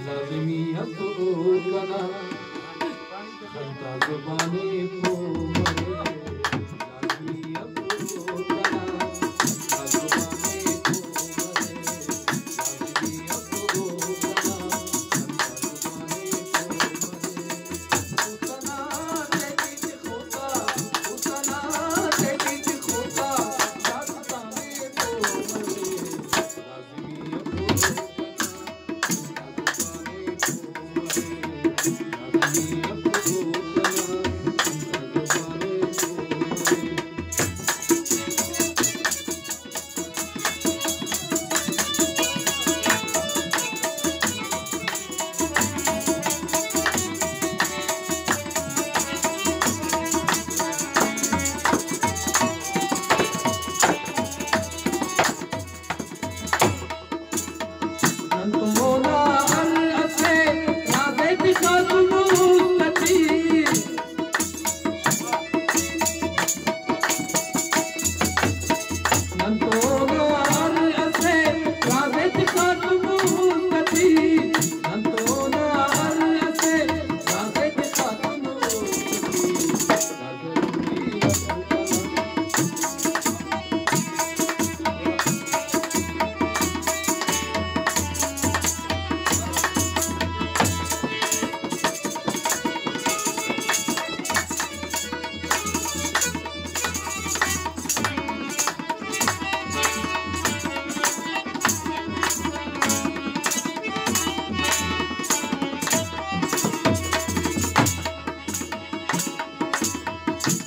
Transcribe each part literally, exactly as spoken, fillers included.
لازمی افو کنا خندا زبان پو مرے، لازمی افو کنا خندا زبان پو مرے، لازمی افو کنا خندا زبان پو مرے۔ نن تو اونا ہر اسہ راز ءِ تخا تنوس تٹی۔ نن تو اونا ہر اسہ راز ءِ تخا تنوس تٹی۔ نن تو اونا ہر اسہ راز ءِ تخا تنوس تٹی۔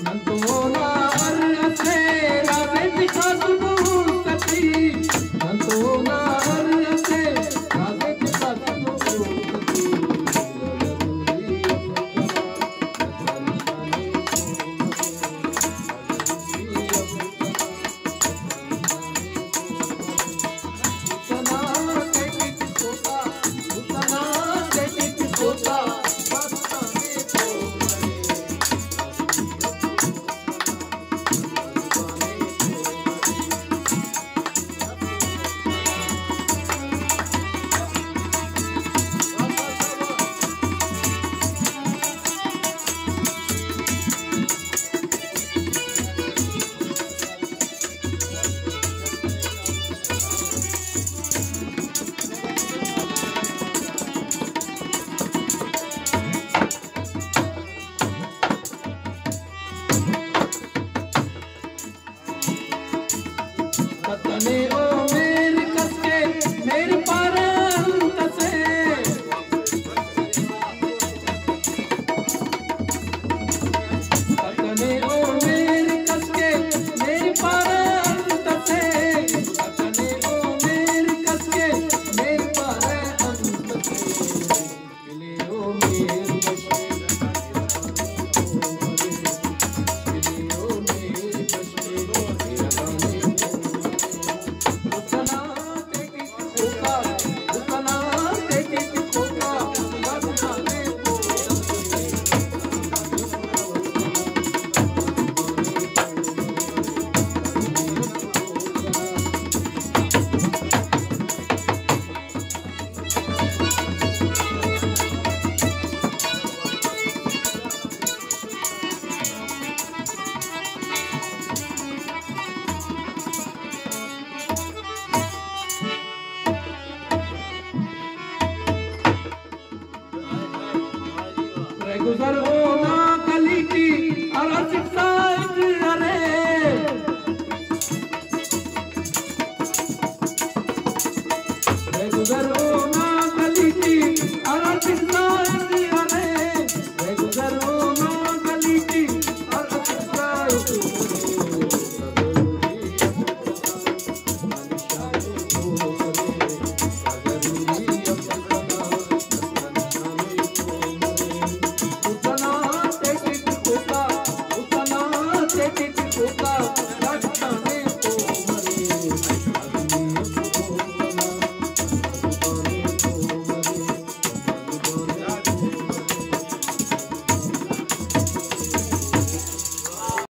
نن تو